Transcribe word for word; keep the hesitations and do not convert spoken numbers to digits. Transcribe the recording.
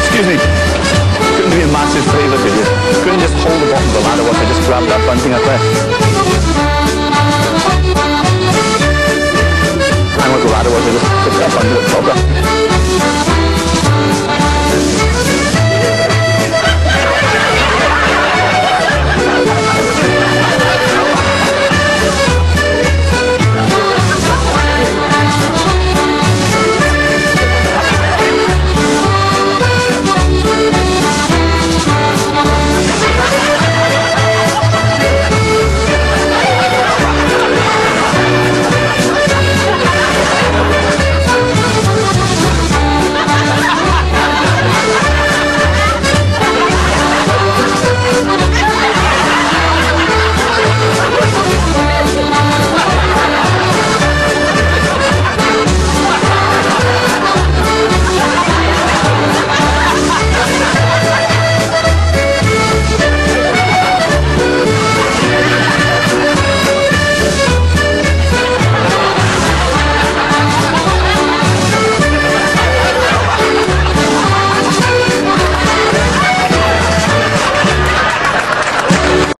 Excuse me. Couldn't do me a massive favour, could you? Couldn't just hold the bottom of the ladder whilst I just grab that bunting up there?